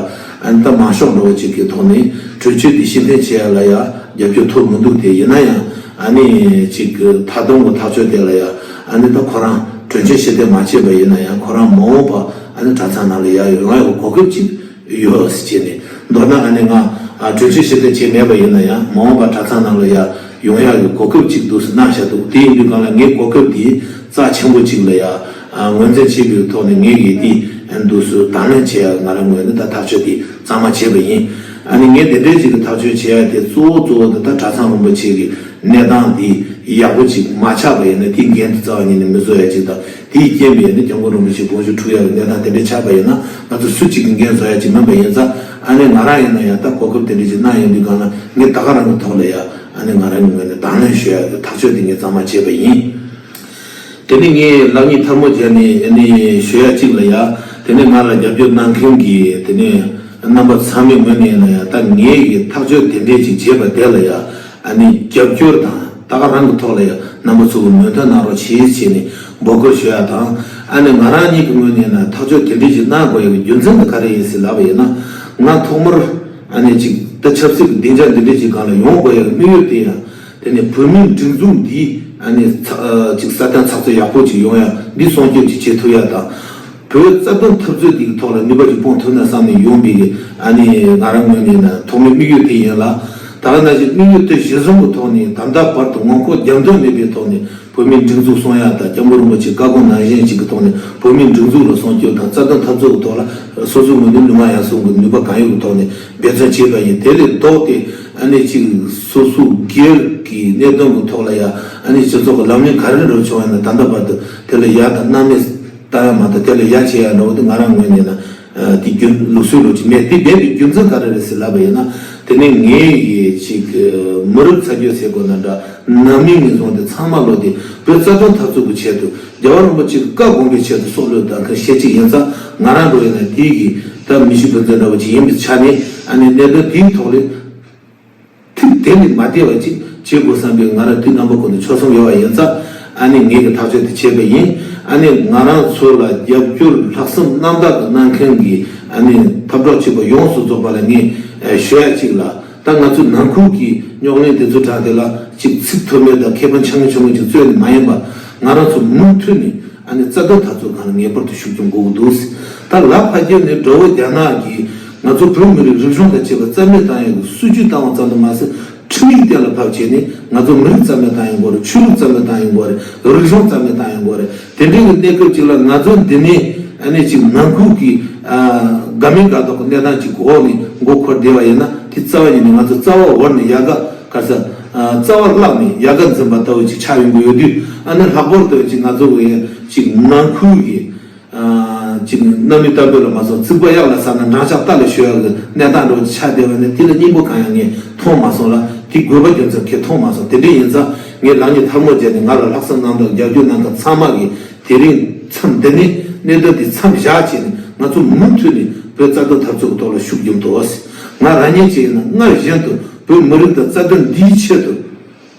ཨ་ནི་ད་མང་ཤོས་འདྲ་བོ་ཅིག་གི་ཐོག་ནས་གྲོས་ཆོད་དེ་ཕྱིར་འཐེན་བྱེད་ཡ་ལ་ཡ་རྒྱབ་སྐྱོར་ཐོབ་མི་འདུག་དེ་ཡིན་ན་ཡང་ཨ་ནི་ཅིག་གི་ད་དུང་གི་ཐག་གཅོད་དེ་ལ་ཡ་ཨ་ནི་ད་ཁོ་རང་གྲོས་ཆོད་ཕྱིར་འཐེན་མ་བྱས་པ་ཡིན་ན་ཡང་ཁོ་རང་མ་འོངས་པ་ཨ་ནི་གྲྭ་ཚང་ནང་ལ་ཡ་ཡོང་ཡ་གི་གོ་སྐབས་ཅིག་ཡོད་ཟེར་བྱས་ནས། མདོར་ན་ཨ་ནི་ང་ཨ་གྲོས་ཆོད་ཕྱིར་འཐེན་བྱས་མེད་པ་ཡིན་ན་ཡང་མ་འོངས་པ་གྲྭ་ཚང་ནང་ལ་ཡ་ཡོང་ཡག་གི་གོ་སྐབས་ཅིག་འདུག་སེ་གནང་བཞག་འདུག་དེ་ཡིན་དུས་སྒང་ལ་ངས་གོ་སྐབས་དེ་རྩ་ཆེན་པོ་ཅིག་ལ་ཡ་ཨ་ངོས་འཛིན་བྱེད་པའི་ཐོག་ནས་ངས་ཡི་དེ་འདུག་སེ་དང་ལེན་བྱེད་ཡག་ང་རང་ངོས་ནས་ད་ཐག་གཅོད་དེ་གཙང་མ་བྱས་པ་ཡིན། ཨ་ནི་ངས་དེ་འདྲའི་ཅིག་གི་ཐག་གཅོད་བྱེད་ཡག་དེ་གཙོ་བོ་གཙོ་བོ་དེ་ད་གྲྭ་ཚང་རིན་པོ་ཆེ་གི་གནས་སྟངས་དེ་ཡག་པོ་ཅིག་མ་ཆགས་པ་ཡིན་ན་དེ་འགན་དེ་རྩ་བ་ཉིད་ནས་མི་བཟོ་ཡག་ཅིག་དང་། དེའི་རྐྱེན་པས་ནི་སྐྱབས་མགོན་རིན་པོ་ཆེ་དགོངས་ཞུ་འཁྲུག་ཡག་གི་གནས་སྟངས་དེ་འདྲ་ཆགས་པ་ཡིན་ན་ང་ཚོ་སུ་གཅིག་གི་འགན་བཟོ་ཡག་ཅིག་མིན་པ་ཡིན་ཙང་། ཨ་ནི་ང་རང་ཡིན་ན་ཡང་ད་གོ་སྐབས་དེ་འདྲ་ཅིག་གནང་ཡོང་དུས་སྒང་ལ་ངས་ད་ག་རང་གི་ཐོག་ལ་ཡ་ཨ་ནི་ང་རང་གི་ངོས་ནས་དང་ལེན་ཞུ་ཡག་གི་ཐག་གཅོད་དེ་ངས་གཙང་མ་བྱས་པ་ཡིན། དེ་ནས་ངས་ལག་གཉིས་ཐལ་མོ་སྦྱར་ནས་ཨ་ནི་ཞུ་ཡག་གཅིག་ལ་ཡ། དེ་ནས་ང་ལ་རྒྱབ་སྐྱོར་གནང་མཁན་གྱི་དེ་ནས་རྣམ་པ་ཚང་མའི་ངོས་ནས་ཡིན་ན་ཡང་ད་ངས་ཀྱི་ཐག་གཅོད་དེ་འདྲས་ཅིག་བྱས་པ་དེ་ལ་ཡ་ཨ་ནི་རྒྱབ་སྐྱོར་དང་ད་ག་རང་གི་ཐོག་ལ་ཡ་རྣམ་པ་ཚོ་གི་མོས་མཐུན་གནང་རོགས་བྱེད་ཅེས་ནས་འབོད་སྐུལ་ཞུ་ཡག་དང་། ཨ་ནི་ང་རང་ཉིད་ཀྱི་ངོས་ནས་ཡིན་ན་ཐག་གཅོད་དེ་འདྲས་ཅིག་གནང་དགོས་ཡག་གི་རྒྱུ་མཚན་དེ་ག་རེ་ཡིན་ཟེར་ལབ་པ་ཡིན་ན། ང་ཐོག་མར་ཨ་ནི་ཅིག་ད་ཆབ་སྲིད་ཀྱི་སྡིངས་ཆ་འདི་འདྲས་ཅིག་སྒང་ལ་ཡོང་དགོས་ཡག་གི་དམིགས་ཡུལ་དེ་ཡང་། དེ་ནས་བོད་མིའི་སྒྲིག་འཛུགས་འདིས་ཨ་ནི་ཚ་ཅིག་སྲ་བརྟན་ཚགས་ཚུད་ཡག་པོ་ཅིག་ཡོང་ཡ་འདི་སྲུང་སྐྱོབ་ཅིག་བྱེད་ཐུབ་ཡ་དང་། བོད་རྩ་དོན་འཐབ་རྩོད་འདིའི་ཐོག་ལ་ནུས་པ་ཅིག་སྤུངས་ཐུབ་ན་བསམ་ནས་ཡོང་བའི་ཨ་ནི་ང་རང་ངོས་ནས་ན་ཐོག་མའི་དམིགས་ཡུལ་དེ་ཡིན་ལ། ད་ག་ནང་བཞིན་དམིགས་ཡུལ་དེ་གཞིར་བཟུང་གི་ཐོག་ནས་ད་ལྟ་བར་དུ་ངོ་ལྐོག་རྒྱབ་མདུན་མེད་པའི་ཐོག་ནས་བོད་མིའི་སྒྲིག་འཛུགས་སྲུང་ཡ་དང་སྐྱབས་མགོན་རིན་པོ་ཆེའི་བཀའ་དགོངས་ནང་བཞིན་ཅིག་གི་ཐོག་ནས་བོད་མིའི་སྒྲིག་འཛུགས་ལ་སྲུང་སྐྱོབ་དང་རྩ་དོན་འཐབ་རྩོད་ཀྱི་ཐོག་ལ་སོ་སོའི་ངོས་ནས་ལུས་ངག་ཡིད་གསུམ་གྱི་ནུས་པ་གང་ཡོད་ཀྱི་ཐོག་ནས་འབད་བརྩོན་བྱས་པ་ཡིན། དེ་ལས་ལྡོག་སྟེ། ཨ་ནི་ཅིག་སོ་སོ་སྒེར་གྱི་གནད་དོན་གྱི་ཐོག་ལ་ཡ་ཨ་ནི་སྤྱི་ཚོགས་ཀྱི་ལམ་ལུགས་ག་རེ་འགྲོ་བྱུང་ཡ་ན་ད་ལྟ་བར་དུ་དེ་ལ་ཡ་དང་སྣང་མེད་ལྟ་ཡ་མ་གཏོགས་དེ་ལ་ཡ་བྱེད་ཡ་འདྲ་བོ་དེ་ང་རང་ངོས་ནས་ན་དེ་རྒྱུ་ལུགས་སྲོལ་ལོ་ཅིག་མེད། དེ་བསྡད་པའི་རྒྱུ་མཚན་ག་རེ་རེད་ཟེར་ལབ་པ་ཡིན་ན། དེ་ནི་ངའི་ཡི་ཅིག་མི་རབས་ཚ་རྒྱུད་ཟེར་དགོས་ན་འདྲ་ནང་མི་ངོས་བཟུང་དེ་ཚང་མ་ལོ་དེ་བོད་རྩ་དོན་འཐབ་རྩོད་ཀྱི་ཆེད་དུ་རྒྱལ་བ་རིན་པོ་ཆེ་གི་བཀའ་དགོངས་པའི་ཆེད་དུ་སྲོག་བློས་བཏང་མཁན་ཤེས་ཅིག་ཡིན་ཙང་། ང་རང་འགྲོ་ཡིན་ན་དེའི་གི་ད་མི་ཤི་བུ་འཛིན་འདྲ་བོ་ཅིག་ཡིན་པའི་ཆ་ནས་ཨ་ནི་གནད་དོན་དེའི་ཐོག་ལས། ཐིག་དེ་ནི་མ་བདེ་བ་ཅིག་བྱེད་དགོས་བསམ་པའི་ང་རང་དུས་རྣམ་པ་ཀུན་ཏུ་ཆོད་སེམས་ཡོད་པ་ཡིན་ཙང་ ཨ་ནི་ངེད་ཀྱི་ཐག་གཅོད་དེ་བྱས་པ་ཡིན། ཨ་ནི་ང་རང་ཚོ་ལ་རྒྱབ་སྐྱོར་ལྷག་བསམ་རྣམ་དག་གི་གནང་མཁན་གྱི་ཨ་ནི་འཐབ་གྲོགས་གཅིག་པ་ཡོངས་སུ་རྫོགས་པ་ལ་ངས་ཨ་ཞུ་ཡ་གཅིག་ལ། ད་ང་ཚོའི་ནང་ཁུལ་གྱི་རྙོག་གླེང་དེ་ཚོ་དྲངས་དེ་ལ་གཅིག་ཚིག་ཐོན་མེད་དང་ཁེ་ཕན་ཆེ་མོ་ཆེ་མོ་ཅིག་རྩོད་ནས་མ་ཡིན་པ། ང་རང་ཚོ་མུ་མཐུད་ནས་ཨ་ནི་རྩ་དོན་འཐབ་རྩོད་སྒང་ལ་ངེས་པར་དུ་ཤུགས་རྒྱག་དགོས་ཀྱི་འདུག། ད་ལ་ཕར་རྒྱབ་ནས་དགྲ་བོ་རྒྱ་ནག་གིས་ང་ཚོ་བོད་མི་རིགས་རིག་གཞུང་དང་བཅས་པ་རྩ་མེད་བཏང་ཡག་གི་སྲིད་ཇུས་བཏང་བ་ཙམ་དུ་མ་ཟད། ཁྲིམས་ཡིག་གཏན་ལ་ཕབ་བྱས་ནས་ང་ཚོ་མི་རིགས་རྩ་མེད་བཏང་ཡོང་གི་རེད། ཆོས་ལུགས་རྩ་མེད་བཏང་ཡོང་གི་རེད། རིག་གཞུང་རྩ་མེད་བཏང་ཡོང་གི་རེད། དེ་འདྲའི་གི་གནས་སྐབས་ཅིག་ལ་ང་ཚོ་འདི་ནས་ཨ་ནི་ཅིག་ནང་ཁུལ་གྱི་ཨ་དགའ་མིན་དགའ་མདོག་གི་གནས་སྟངས་ཅིག་འོག་ནས་མགོ་འཁོར་བསྡད་པ་ཡིན་ན། དེ་རྩ་བ་ཉིད་ནས་ང་ཚོ་རྩ་བ་བོར་ནས་ཡལ་ག་ག་ས་ཨ་རྩ་བ་བརླག་ནས་ཡལ་ག་འཛིན་པ་ལྟ་བུ་ཅིག་ཆགས་ཡོང་གི་ཡོད་དུས། ཨ་ནི་ལྷག་པར་དུ་ཅིག་ང་ཚོ་གི་ཅིག་ནང་ཁུལ་གྱི་ཅིག་རྣམ་སྨིན་བརྟན་པོ་ལ་མ་སོང་། རྩིག་པ་གཡག་ལ་ཟ་ན་འགྲམ་ལྕག་རྟ་ལ་གཞུ་ཡག་གི་གནས་སྟངས་འདྲ་བོ་ཆགས་བསྡད་པ་ནི། དེ་ལ་སྙིང་པོ་གང་ཡང་ངས་མཐོང་མ་སོང་ལ། དེ་དགོས་པ་རྒྱུ་མཚན་གང་ཡང་མཐོང་མ་སོང་། དེ་འདྲ་ཡིན་ཙང་ངས་ལག་གཉིས་ཐལ་མོ་སྦྱར་ནས་ང་ལ་ལྷག་བསམ་རྣམ་དག་རྒྱབ་སྐྱོར་གནང་མཁན་ཚང་མ་གིས་དེ་རིང་མཚམས་འདི་ནས་གནད་དོན་འདི་མཚམས་བཞག་བྱས་ནས་ང་ཚོ་མུ་མཐུད་ནས་བོད་རྩ་དོན་འཐབ་རྩོད་ཀྱི་ཐོག་ལ་ཤུགས་རྒྱབ་འདུག། ང་རང་ཉིད་ཀྱིས་ཡིན་ན་སྔར་བཞིན་དུ་བོད་མི་རིགས་དང་རྩ་དོན་འདིའི་ཆེད་དུ།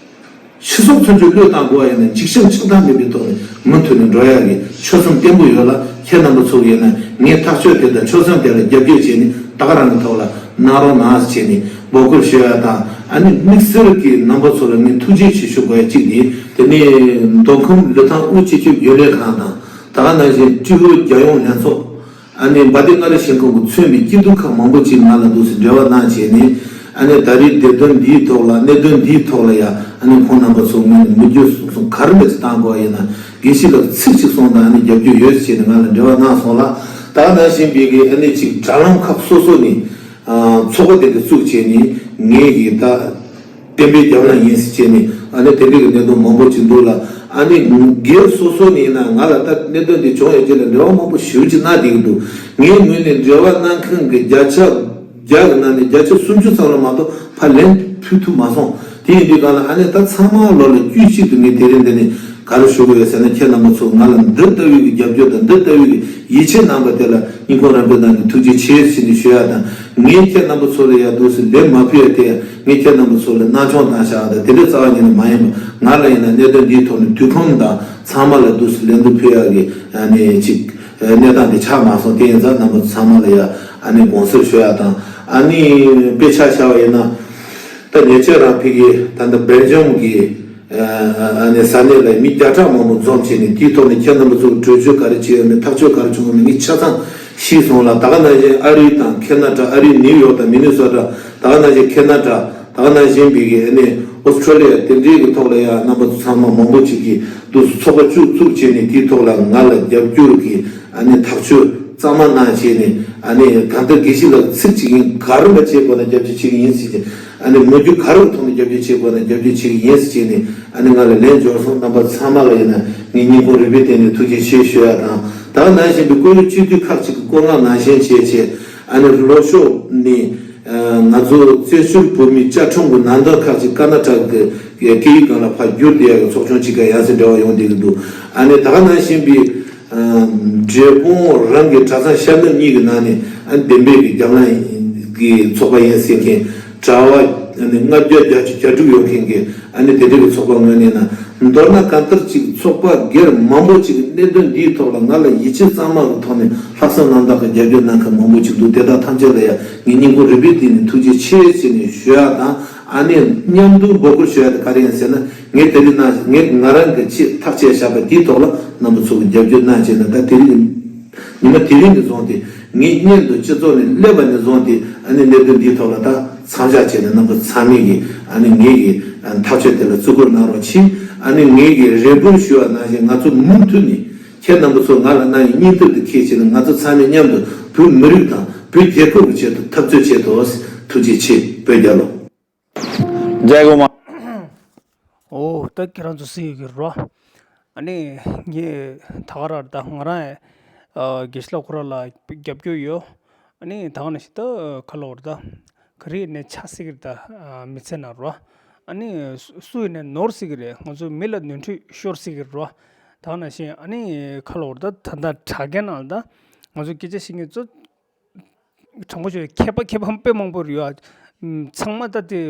ཕྱི་སོག་ཚུན་ཆད་བློས་བཏང་དགོས་པ་ཡིན་ན། འཇིགས་ཞུམ་ཆགས་སྡང་མེད་པའི་ཐོག་ནས་མུ་མཐུད་ནས་འགྲོ་ཡག་གི་ཆོད་སེམས་བརྟན་པོ་ཡོད་ལ། ཁྱེད་རྣམ་པ་ཚོ་ཡིན་ན་ངའི་ཐག་གཅོད་དེ་དང་ཆོད་སེམས་དེ་ལ་རྒྱབ་སྐྱོར་བྱས་ནས་ད་ག་རང་གི་ཐོག་ལ་གནང་རོགས་གནང་ཟེར་བྱས་ནས་འབོད་སྐུལ་ཞུ་ཡ་དང་། ཨ་ནི་དམིགས་བསལ་གྱིས་རྣམ་པ་ཚོ་ལ་ངས་ཐུགས་རྗེ་ཆེ་ཞུ་དགོས་ཡ་གཅིག་ནི། དེ་ནས་མདོ་ཁམས་ལི་ཐང་དབུས་སྤྱི་ཁྱབ་རྒྱུན་ལས་ཁང་དང་། ད་ག་ནང་བཞིན་ཀྲི་ཧོ་རྒྱལ་ཡོངས་ལྷན་ཚོགས། ཨ་ནི་འབའ་ཏི་མངའ་རིས་ཞིང་ཁམས་ཀྱིས་མཚོན་པའི་སྐྱིད་སྡུག་ཁག་མང་པོ་ཅིག་ང་ལ་འདུག་སེ་འབྲེལ་བ་གནང་བྱས་ནས། ཨ་ནི་ད་རེས་བདེ་དོན་འདིའི་ཐོག་ལ། གནད་དོན་འདིའི་ཐོག་ལ་ཡ། ཨ་ནི་ཁོང་རྣམ་པ་ཚོ་ངོས་ནས་མི་རྒྱུ་གསུང་གསུང་ག་རེ་འདྲ་ཅིག་བཏང་དགོས་ཡིན་ན། དགེ་བཤེས་ལགས་ཚིག་གཅིག་གསུངས་དང་། ཨ་ནི་རྒྱབ་སྐྱོར་ཡོད་ཟེར་ནས་ང་ལ་འབྲེལ་བ་གནང་སོང་ལ། ད་ག་ནང་བཞིན་པའི་གི་ཨ་ནི་ཅིག་དྲ་ལམ་ཁག་སོ་སོ་ནས་ཨ་ཚོགས་པ་དེ་འདྲ་བཙུགས་བྱས་ནས་ངས་གི་ད། བསྟན་པའི་རྒྱབ་ལ་ཡིན་ཟེར་བྱས་ནས། ཨ་ནི་དེ་འདྲའི་གི་གནད་དོན་མང་པོ་ཅིག་འདུག་ལ། ཨ་ནི་སྒེར་སོ་སོ་ནས་ཡིན་ན་ང་ལ་ད་གནད་དོན་འདི་བྱུང་ཡོད་ཅེས་ལ་འབྲེལ་བ་མང་པོ་ཞེ་པོ་ཅིག་གནང་བསྡད་ཀྱི་འདུག། ངའི་ངོས་ནས་འབྲེལ་བ་གནང་མཁན་གྱི་བརྒྱ་ཆ་བརྒྱ་གི་ནང་ནས་བརྒྱ་ཆ་སུམ་ཅུ་ཙམ་ལ་མ་གཏོགས་ཕར་ལན་ཕུལ་ཐུབ་མ་སོང་། དེ་ཡིན་དུས་གང་ལ་ཨ་ནི་ད་ཚང་མ་ལོ་ལ་དཀྱུས་གཅིག་ཏུ་ངས་དེ་རིང་འདི་ནས་ག་རེ་ཞུ་དགོས་ཡོད་ཟེར་ན། ཁྱེད་རྣམ་པ་ཚོ་ང་ལ་འདི་ལྟ་བུའི་གི་རྒྱབ་སྐྱོར་དང་། འདི་ལྟ་བུའི་གི་ཡིད་ཆེས་གནང་བ་དེ་ལ་སྙིང་ཁོང་རབ་འབྲེལ་གནང་ནས་ཐུགས་རྗེ་ཆེ་ཟེར་ནས་ཞུ་ཡ་དང་། ངས་ཁྱེད་རྣམ་པ་ཚོ་ལ་ཡ་འདུག་སེ་ལན་མ་ཕུལ་ཡ་དེ་ཡ། ངས་ཁྱེད་རྣམ་པ་ཚོ་ལ་སྣང་ཆུང་བཏང་བཞག་པ་དང་དེ་འདྲ་རྩ་བ་ཉིད་ནས་མ་ཡིན་པ། ང་ལ་ཡིན་ན་གནད་དོན་འདིའི་ཐོག་ནས་དུས་ཁོམ་དང་ཚང་མ་ལ་འདུག་སེ་ལན་དུ་ཕུལ་ཡག་གི་ཨ་ནི་ཅིག་གནས་སྟངས་དེ་ཆགས་མ་སོང་། དེ་ཡིན་ཙང་རྣམ་པ་ཚོ་ཚང་མ་ལ་ཡ་ཨ་ནི་དགོངས་སེལ་ཞུ་ཡག་དང་། ཨ་ནི་དཔེ་ཆ་བཞག་པ་ཡིན་ན། ད་ཉེ་ཆར་རང་ཕ་གི་ད་ལྟ་སྦེལ་ཇམ་གྱི་ཨ་ནི་ས་གནས་ལ་མི་བརྒྱ་ཕྲག་མང་པོ་འཛོམས་བྱས་ནས། དེའི་ཐོག་ནས་ཁྱེད་རྣམ་པ་ཚོ་གྲོས་ཆོད་ག་རེ་བྱས་ཡོད་མེད། ཐག་གཅོད་ག་རེ་བྱུང་ཡོད་མེད་ངས་ཆ་ཚང་ཤེས་སོང་ལ། ད་ག་ནང་བཞིན་ཨ་རི་དང་ཁེ་ན་ཌ། ཨ་རི་ནིའུ་ཡོག་དང་མི་ནི་སོ་ཊ། ད་ག་ནང་བཞིན་ཁེ་ན་ཌ། ད་ག་ནང་བཞིན་པའི་གི་ཨ་ནི་ཨོ་སི་ཁྲུ་ལི་ཡ། དེ་འདྲའི་གི་ཐོག་ལ་ཡ་རྣམ་པ་ཚོ་ཚང་མ་མང་པོ་ཅིག་གིས་འདུག་སེ་ཚོགས་པ་བཙུགས་བཙུགས་བྱས་ནས། དེའི་ཐོག་ལ་ང་ལ་རྒྱབ་སྐྱོར་གྱི་ཨ་ནི་ཐག་གཅོད་གཙང་མ་གནང་བྱས་ནས། ཨ་ནི་གང་ལྟར་དགེ་བཤེས་ལགས་ཚིག་གཅིག་ཡིན། ག་རེ་འདྲ་བྱེད་དགོས་ན་རྒྱབ་སྐྱོར་བྱེད་ཀྱི་ཡིན་ཟེར་གྱི། ཨ་ནི་མི་རྒྱུ་ག་རེ་ཐོག་ནས་རྒྱབ་སྐྱོར་བྱེད་དགོས་ན་རྒྱབ་སྐྱོར་བྱེད་ཀྱི་ཡིན་ཟེར་བྱས་ནས། ཨ་ནི་ང་ལ་ལན་འབྱོར་སོང་། རྣམ་པ་ཚང་མ་ལ་ཡིན་ན་ངས་སྙིང་ཁོང་རུས་པའི་གཏིང་ནས་ཐུགས་རྗེ་ཆེ་ཞུ་ཡ་དང་། ད་ག་ནང་བཞིན་པའི་བཀོད་སྒྲིག་སྤྱི་འཐུས་ཁག་ཅིག་གིས་བཀོད་མངགས་ནང་བཞིན་བྱས་བྱས། ཨ་ནི་ལྷོ་ཕྱོགས་ནས་ང་ཚོ་བཙན་བྱོལ་བོད་མིའི་བཅའ་ཁྲིམས་ཀྱི་ནང་དོན་ཁག་ཅིག་ཀར་ན་ཊ་ཀ་གི་སྐད་ཡིག་སྒང་ལ་ཕར་བསྒྱུར་བསྡད་ཡ་གི་ཚོགས་ཆུང་ཅིག་ག་ཡང་སེ་འབྲེལ་བ་ཡོང་བསྡད་ཀྱི་འདུག། ཨ་ནི་ད་ག་ནང་བཞིན་པའི་འབྲས་སྤུངས་རང་གི་གྲྭ་ཚང་ཤར་ནུབ་གཉིས་ཀྱི་ནང་ནས། ཨ་ནི་བདེན་པའི་གི་རྒྱབ་ལངས་ཀྱི་ཚོགས་པ་ཡིན་ཟེར་མཁན་གྲྭ་པ་ཨ་ནི་ལྔ་བརྒྱ་བརྒྱད་ཅུ་གྱ་དྲུག་ཡོད་མཁན་གྱི། ཨ་ནི་དེ་འདྲ་གི་ཚོགས་པ་ངོས་ནས་ན། མདོར་ན་གང་ལྟར་ཅིག་ཚོགས་པ་སྒེར་མང་པོ་ཅིག་གིས་གནད་དོན་འདིའི་ཐོག་ལ་ང་ལ་ཡིད་ཆེས་གཙང་མ་གི་ཐོག་ནས་ལྷག་བསམ་རྣམ་དག་གི་རྒྱབ་སྐྱོར་གནང་མཁན་མང་པོ་ཅིག་འདུག། དེ་དག་ཐམས་ཅད་ལ་ཡང་ངས་སྙིང་ཁོང་རུས་པའི་གཏིང་ནས་ཐུགས་རྗེ་ཆེ་ཟེར་ནས་ཞུ་ཡ་དང་། ཨ་ནི་མཉམ་དུ་འབོད་སྐུལ་ཞུ་ཡ་དེ་ག་རེ་ཡིན་ཟེར་ན། ངས་དེ་རིང་ན་ངས་ང་རང་གི་ཆེད་ཐག་བཅད་བཞག་པ་དེའི་ཐོག་ལ་རྣམ་པ་ཚོ་གིས་རྒྱབ་སྐྱོར་གནང་བྱས་ན། ད་དེ་རིང་ཉི་མ་དེ་རིང་ནས་བཟུང་སྟེ། ངའི་སྙན་དུ་སྤྱི་ཚོགས་ནས་སླེབས་པ་ནས་བཟུང་སྟེ། ཨ་ནི་གནད་དོན་འདིའི་ཐོག་ལ་ད་མཚམས་བཞག་བྱས་ནས་རྣམ་པ་ཚང་མས་ཀྱིས་ཨ་ནི་ངེད་ཀྱི་ཐག་གཅོད་དེ་ལ་བརྩི་བཀུར་གནང་རོགས་གྱིས། ཨ་ནི་ངེད་ཀྱིས་རེ་སྐུལ་ཞུ་བ་ནང་བཞིན། ང་ཚོ་མུ་མཐུད་ནས་ཁྱེད་རྣམ་པ་ཚོ་ང་ལ་གནང་བའི་སྙིང་སྟོབས་དེ་ཁྱེད་བྱས་ནས། ང་ཚོ་ཚང་མས་མཉམ་དུ་བོད་མི་རིགས་དང་བོད་རྒྱལ་ཁབ་ཀྱི་ཆེད་དུ་འཐབ་རྩོད་བྱེད་དོ། ཐུགས་རྗེ་ཆེ། བོད་རྒྱལ་ལོ། འོ། ད་ཁྱེད་རང་ཚོ་གཟིགས་ཡོད་ཀྱི་རེད་བ། ཨ་ནི་ངས་ད་ག་རང་ད་ང་རང་ཨ་དགེ་བཤེས་ལགས་ཁོ་རང་ལ་རྒྱབ་སྐྱོར་ཡོད། ཨ་ནི་ད་ག་ནང་བཞིན་ད་ག་ལབ་དགོས་རེད། ད་ག་རེ་ནས་ཆགས་སྲིད་ཀྱི་རེད། ད་མི་ཚེ་ནང་རེད་བ། ཨ་ནི་སུ་སུ་ཡིན་ནའི་ནོར་སྲིད་ཀྱི་རེད། ང་ཚོ་མི་ལ་ནོར་འཁྲུལ་ཤོར་སྲིད་ཀྱི་རེད་བ། ད་ག་ནང་བཞིན་ཨ་ནི་ག་ལབ་དགོས་རེད། ད་ད་ལྟ་དྲ་རྒྱའི་ནང་ལ་ད་ང་ཚོ་སྐད་ཆ་བཤད་མཁན་ཚོ། དྲང་པོ་བཤད་ན་མཁས་པ་མཁས་པ་དཔེ་མང་པོ་ཡོད་ཨ། ཚང་མ་ད་དེ་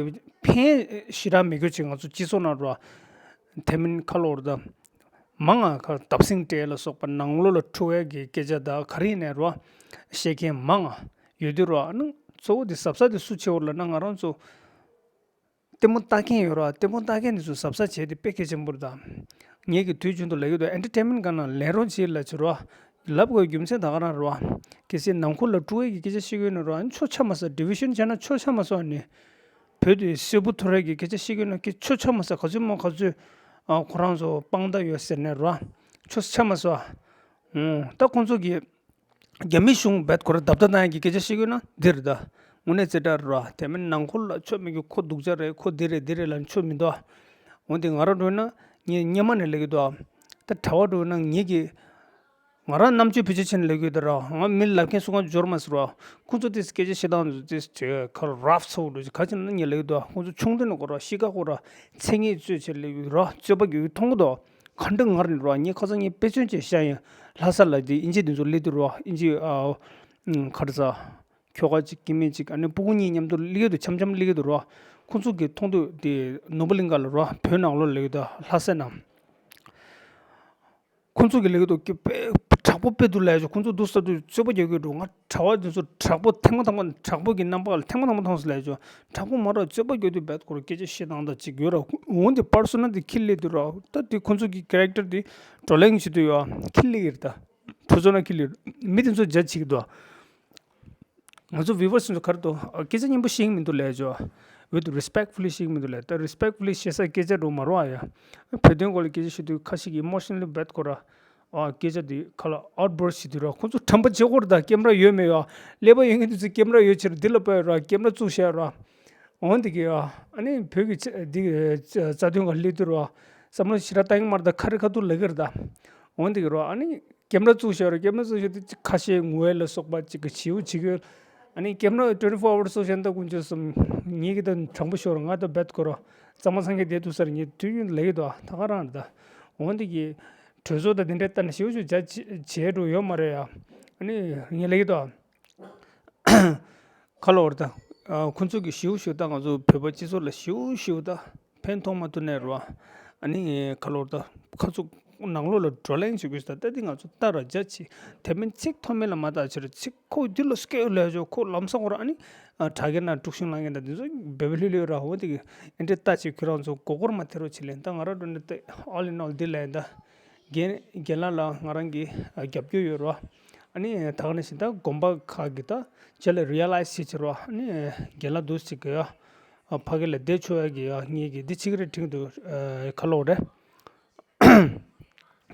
ཕན་ཞེ་དྲག་མེད་རྒྱུ་ཅིག་ང་ཚོ་སྤྱི་ཚོགས་ནང་རུ་ཨ། དེ་མིན་ག་ལབ་དགོས་རེད། ད་ མང་ང་ཁ་བརྡབ་གསིག་སྤྲད་ལ་སོགས་པ་ནང་ལོགས་ལ་འཁྲུག་པའི་གི་སྐད་ཆ་དང་ག་རེ་ཡིན་ནའི་རོ། བཤད་མཁན་མང་ང་ཡོད་དུས་རོ། ཨ་ནི་གཙོ་བོ་དེ་གཟབ་གཟབ་དེ་སུ་བྱེད་འོར་ལ་ན་ང་རང་ཚོ། ལྟད་མོ་ལྟ་མཁན་ཡོད་ར། ལྟད་མོ་ལྟ་མཁན་དེ་ཚོ་གཟབ་གཟབ་བྱས་ཏེ་དཔེ་གལ་ཆེན་པོ་རེད་ད། ངེད་ཀྱི་དུས་རྒྱུན་དུ་ལབ་ཀྱི་འདུག་ཨེན་ཊར་ཊེན་མེན་ཊི་སྒང་ལ་ལེན་རོགས་བྱེད་ལབ་བྱེད་ར། ལབ་དགོས་རྒྱུ་མཚན་ད་ག་རང་ར། གལ་སྲིད་ནང་ཁུལ་ལ་འཁྲུག་པའི་གི་སྐད་ཆ་བཤད་ཀྱི་ཡོད་ན་ར། ཆོ་ཆ་མ་ས་ཌི་བི་ཤན་བྱས་ན་ཆོ་ཆ་མ་ས་ནི། བོད་དུ་སྲོལ་པོ་ཐོར་བའི་གི་སྐད་ཆ་བཤད་ཀྱི་ཡོད་ན་ཀི་ཆོ་ཆ་མ་ས་ག་ཚོད་མོ་ག་ཚོད། ཨ་ཁོ་རང་ཚོ་དཔང་རྟགས་ཡོད་ཟེར་ནས་ར། ཆོ་ཆ་མ་ས། ཨོ་ད་ཁོང་ཚོ་གི་རྒྱ་མི་གཞུང་བེད་ཁོ་ར་རྡབ་རྡབ་བཏང་ཡག་གི་སྐད་ཆ་བཤད་ཀྱི་ཡོད་ན་འདིར་ད། དངོས་གནས་རྩེ་གྲ་ར། དེ་མིན་ནང་ཁུལ་ལ་ཆོ་མེད་ཀྱི་ཁོ་སྡུག་ཅག་རེད། ཁོ་འདི་རེད་འདི་རེད་ལབ་ཆོ་མི་འདུག་འོན་ཏེ་ང་རང་འགྲོ་ན་ངས་སྔོན་མ་ནས་ལབ་ཀྱི་འདུག་ད་གྲྭ་པ་འགྲོ་ན་ངེད་ཀྱི། ང་རང་རྣམ་དཔྱོད་བེད་སྤྱོད་བྱས་ནས་ལབ་ཀྱི་ཡོད་ད་ར། ང་མི་ལབ་མཁན་སུ་གང་འབྱོར་མ་ཟེར་ར། ཁོ་ཚོ་དེ་སྐད་ཆ་བཤད་སྟངས་དེ་ཁ་རབ་ཚ་བོ་འགྲོ་ག་ཅི་ན་ངས་ལབ་ཀྱི་འདུག་ཁོ་ཚོ་ཆུང་དུས་ནས་ཁོ་ར་གཤིས་ཀ་ཁོ་ར་ཚད་ངེས་རྩོད་བྱས་ལབ་ཀྱི་ར། རྩོད་པ་རྒྱག་གི་མཐོང་གི་འདུག་ག་འདྲ་ངར་ནས་རོ། ངས་ཁ་སང་ངས་དཔེ་མཚོན་ཅིག་བཤད་ཡིན། ལྷ་ས་ལ་དེ་ཨིན་ཇི་དེ་ཚོ་སླེབས་དུས་རོ། ཨིན་ཇི་ཨ་ཁར་ས་ཁྱོ་ག་ཅིག་སྐྱེ་དམན་ཅིག་ཨ་ནི་སྤུ་གུ་གཉིས་མཉམ་དུ་སླེབས་དུས་འཆམ་འཆམ་སླེབས་ཀྱི་འདུག་རོ། ཁོ་ཚོ་གི་མཐོང་དུས་དེ་ནོར་བུ་གླིང་ག་ལ་རོ། བོད་ནང་ལོགས་སླེབས་ཀྱི་འདུག་ལྷ་སའི་ནང་། ཁོ་ཚོ་གི་སླེབས་ཀྱི་འདུག་ཀི་དཔེ་དྲག་པོ་དཔེ་འདུག་ལབ་ཡ་ཅིག་ཁོ་ཚོ་འདུག་ས་དུས་རྩོད་པ་རྒྱག་གི་འདུག་ང་གྲྭ་པ་དེ་ཚོ་དྲག་པོ་ཐེངས་མ་དང་པོ་དྲག་པོ་གི་རྣམ་པ་ལ་ཐེངས་མ་དང་པོ་མཐོང་སོང་ལབ་ཡ་ཅིག་དྲག་པོ་མ་རེད། རྩོད་པ་རྒྱག་དུས་རྦད་ཁོ་ར་སྐད་ཆ་བཤད་སྟངས་དང་ཅིག་ཡོད་ར། འོན་ཏེ་པར་སོ་ན་དེ་ཁྱི་སླེབས་དུས་ར། ད་དེ་ཁོ་ཚོ་གི་ཀེ་རེག་ཊར་དེ་བགྲོ་གླེང་བྱེད་དུས་ཡོད་ཁྱི་སླེབས་ཀྱི་རེད་ད། ཁྲུ་ཚོ་ན་ཁྱི་སླེབས་མི་དེ་ཚོ་ཇ་བྱེད་ཀྱི་འདུག་ང་ཚོ་བི་ཝར་སི་ཚོ་ག་རེ་འདུག་སྐད་ཆ་སྙན་པོ་བཤད་ཀྱི་མི་འདུག་ལབ་ཡ་ཅིག with respectfully བཤད་ཀྱི་མི་འདུག་ལབ། ད་རི་སི་པེག་ཕུ་ལི་བཤད་ས་སྐད་ཆ་འགྲོ་མ་རོ་ཨ་ཡ། བོད་དོན་སྐོར་ལ་སྐད་ཆ་བཤད་དུས་ཁ་ཤས་ཀྱིས་ཨི་མོ་ཤི་ནལ་ལི་རྦད་ཁོ་ར། ཨ་སྐད་ཆ་དེ་ཁ་ལ་ཨའུཊ་བར་སི་བྱེད་དུས་ར། ཁོ་ཚོ་དྲན་པ་བརྗེད་ཀྱི་ཡོད་རེད་ད། ཀེམ་ར་ཡོད་མེད་ཡ། ཀླད་པ་ཡོད་མཁན་དེ་ཚོས་ཀེམ་ར་ཡོད་ཕྱིར་འདི་ལ་ཕར་ར་ཀེམ་ར་བཙུགས་བཞག་ར། འོན་ཏེ་གི་ཨ་ནི་བོད་ཀྱི་ཆ་འདི་རྩ་དོན་ག་སླེབས་དུས་ར། བསམ་བློ་ཞེ་དྲག་བཏང་གི་མ་རེད་ད། ཁ་རི་ཁ་ཐུག་ལབ་ཀྱི་རེད་ད། འོན་ཏེ་གི་ར་ཨ་ནི། ཀེམ་ར་བཙུགས་བཞག་ར། ཀེམ་ར་བཙུགས་བཞག་དུས་ཅིག་ཁ་ཤས་ངུ་བ་ལ་སོགས་པ་ཅིག་གི་བྱིའུ་བྱེད་ཀྱི་ཡོད། ཨ་ནི་ཀེམ་ར་ཊུ་ཝེན་ཊི་ཕོར་ཨ་ཝར་སི་བཙུགས་བཞག་ན་ད་དཀོན་མཆོག་གསུམ། ངེད་ཀྱི་ད་དྲང་པོ་ཤོར་ང་ད་རྦད་ཁོ་ར། གཙང་མ་སངས་རྒྱས་བསྡད་འདུག་ས་རེད། ངས་དུས་རྒྱུན་ལབ་ཀྱི་འདུག་ད་ག་རང་རེད་ད། འོན་ཏེ་གི་གྲོས་ཚོགས་ད་དེ་འདྲའི་ལྟ་ན་ཞེ་པོ་ཅིག་བྱས་བྱས་འགྲོ་ཡོད་མ་རེད་ཡ། ཨ་ནི་ངས་ལབ་ཀྱི་འདུག་ཁ་ལོ་བར་ད། ཁོ་ཚོ་གི་ཞེ་པོ་ཞེ་པོ་ད་ང་ཚོ་བོད་པ་སྤྱི་ཚོགས་ལ་ཞེ་པོ་ཞེ་པོ་ད་ཕན་ཐོགས་མ་ཐུབ་ནས་རོ། ཨ་ནི་ཁ་ལོ་བར་ད་ཁ་ཚུགས་ནང་ལོགས་ལ་བགྲོ་གླེང་བྱེད་དགོས་ད། ད་འདི་ང་ཚོ་ལྟ་ར་རྒྱ་ཆེ། དེ་མིན་ཚིག་མཐོ་དམན་ལ་མ་བལྟ་ཕྱིར་ཚིག་ཁོ་འདི་ལ་སྐད་ལས་ཆོག་ཁོ་ལམ་སང་ཁོ་ར་ཨ་ནི་དྲ་རྒྱ་ན་དཀྲུག་ཤིང་ལངས་མཁན་ད་འདི་ཚོ་བེ་བེ་ལྷོད་ལྷོད་ར། འོ་འདི་གི་ཨེ་འདྲ་ལྟ་ཅིག་ཁྱོད་རང་ཚོ་མགོ་སྐོར་མ་ཐེ་རོགས་བྱེད་ལེན། ད་ང་ར་འགྲོ་ནས་ད་all in all འདི་ལས་ད། རྒན་རྒན་ལགས་ལ་ང་རང་གི་ཨ་རྒྱབ་སྐྱོར་ཡོད་རོ། ཨ་ནི་ད་ག་ནང་བཞིན་ད་དགོན་པ་ཁག་གི་ད་རྗེས་ལ་རི་ཡ་ལའི་ཛི་བྱེད་ཕྱིར་རོ། ཨ་ནི་རྒན་ལགས་འདུག་ཅིག་གི་ཨ་ཕ་གི་ལ་བསྡད་ཆོག་ཡ་གི་ཨ་ངེད་ཀྱི་འདི་བྱེད་ཀྱི་རེད་དྲན་གྱི་འདུག་ཨ་ཁ་ལོ་རེད།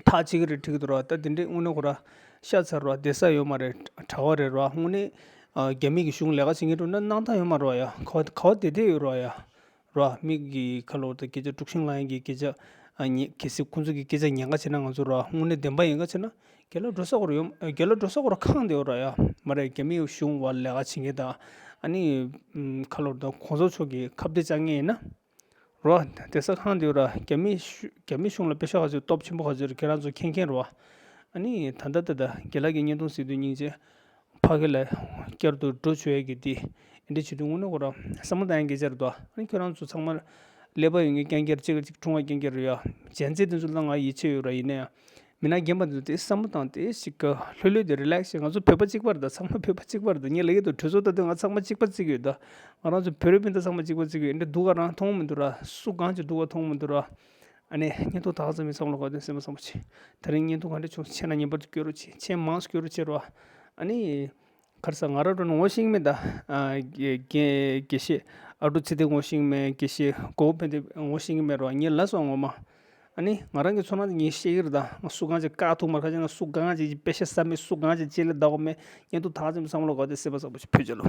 ཐག་བཅད་ཀྱི་རེད་དྲན་གྱི་འདུག་རོ། ད་འདི་འདྲའི་དངོས་གནས་ཁོ་ར་ཤ་ཚ་རོ། བསྡད་ས་ཡོད་མ་རེད། གྲྭ་པ་རེད་རོ། དངོས་གནས་ཨ་རྒྱ་མི་གི་གཞུང་ལས་ཀ་བྱེད་མཁན་འགྲོ་ན་སྣང་དག་ཡོད་མ་རོ་ཡ། ག་བ་ག་བ་བསྡད་བསྡད་ཡོད་རོ་ཡ། རོ། མི་གི་ཁ་ལོ་དང་སྐད་ཆ་དཀྲུག་ཤིང་ལངས་ཡག་གི་སྐད་ཆ་ཨ་ཉེ་གལ་སྲིད་ཁོང་ཚོ་གི་སྐད་ཆ་ཉན་ག་བྱས་ན། ང་ཚོ་རོ་དངོས་གནས་བདེན་པ་ཡིན་ག་བྱས་ན་རྒན་ལགས་འགྲོ་ས་ཁོ་ར་ཡོད། རྒན་ལགས་འགྲོ་ས་ཁོ་ར་ཁེངས་བསྡད་ཡོད་ར་ཡ། མ་རེད། རྒྱ་མི་གཞུང་བར་ལས་ཀ་བྱེད་མཁན་དང་ཨ་ནི་ཁ་ལོ་དང་གོང་ས་མཆོག་གི་ཁ་གཏད་བཅག་མཁན་ཡིན་ན་རོ། བསྡད་ས་ཁེངས་བསྡད་ཡོད་ར། རྒྱ་མི་གཞུ་རྒྱ་མི་གཞུང་ལ་པེ་ཤག་ག་ཚོད་སྟོབས་ཆེན་པོ་ག་ཚོད་རེད་ཁྱེད་རང་ཚོ་མཁྱེན་མཁྱེན་རོ། ཨ་ནི་ད་ལྟ་ད་ལྟ་རྒན་ལགས་ཀྱི་བརྙན་ཐུང་གཟིགས་དུས་སྙིང་རྗེ། ཕ་གི་ལ་བསྐྱར་དུ་འགྲོ་བཅུག་ཡས་ཀྱི་དེ་འདི་བྱེད་དུས་དངོས་གནས་ཁོ་རང་བསམ་བློ་བཏང་ཡས་སྐད་ཆ་རེད་དོ། ཨ་ནི་ཁྱོད་རང་ཚོ་ཚང་མ་ཀླད་པ་ཡོད་མཁན་རྐྱང་རྐྱང་གཅིག་ལ་གཅིག་འཁྲུངས་པ་རྐྱང་རྐྱང་རེད་ཡ། གཞན་ཚེ་དེ་ཚོ་ལ་ང་ཡིད་ཆེས་ཡོད་ར། ཡིན་ན་ཡང་མི་ནག་རྒན་པ་དེ་ཚོ་དེ་བསམ་བློ་བཏང་སྟེ་ཞིག་ག་ལྷོད་ལྷོད་དེ་རི་ལེག་སི་བྱས། ང་ཚོ་བོད་པ་གཅིག་པ་རེད་ད། ཚང་མ་བོད་པ་གཅིག་པ་རེད་ད། ངས་ལབ་ཀྱི་འདུག་གྲོས་ཚོགས་ལྟ་དུས་ང་ཚང་མ་གཅིག་པ་བརྩི་གི་ཡོད་ད། ང་རང་ཚོ་བོད་རིགས་སྤུན་ཟླ་ཚང་མ་གཅིག་པ་བརྩི་གི་ཡོད། འདི་སྡུག་ག་རང་མཐོང་མི་འདུག་ར། སུ་གང་ཅིག་སྡུག་ག་མཐོང་མི་འདུག་ར། ཨ་ནི་བརྙན་ཐུང་ད་ག་ཙམ་ཡིན་བསམ་བློ་ག་དེ་སེམས་པ་བཟང་པོ་བྱེད། དེ་རིང་བརྙན་ཐུང་ག་འདྲ་བྱུང་། མཁྱེན་ན་ངེས་པར་དུ་སྐྱོར་རོགས་བྱེད། མཁྱེན་མང་སྐྱོར་རོགས་བྱེད་རོགས། ཨ་ནི་ག་རེ་ཟ། ང་རང་འགྲོ་ན་ངོ་ཤེས་ཀྱི་མེད་ད། ཨ་དགེ་དགེ་དགེ་བཤེས་ཨ་ཀྲུག་ཚེ་བརྟན་ངོ་ཤེས་ཀྱི་མེད། དགེ་བཤེས་གོ་བོ་ཕན་བདེ་ངོ་ཤེས་ཀྱི་མེད་རོགས། ངས་ལབ་སོང་ངོ་མ། ཨ་ནི་ང་རང་གི་ཚོར་སྣང་དེ་ངས་བཤད་ཀྱི་རེད་ད། ང་སུ་གང་ཅིག་བཀག་ཐུབ་མ་རེད། ཁ་ཅིག་ང་སུ་གང་ཅིག་པེ་ཤ་ཟ་མེད། སུ་གང་ཅིག་ལྕེ་ལ་བདག་པོ་མེད། བརྙན་ཐུང་ད་ག་ཙམ་བསམ་བློ་ག་དེ་སེམས་པ་བཟང་པོ་ཞིག་ཕུལ་བྱ་ལོ།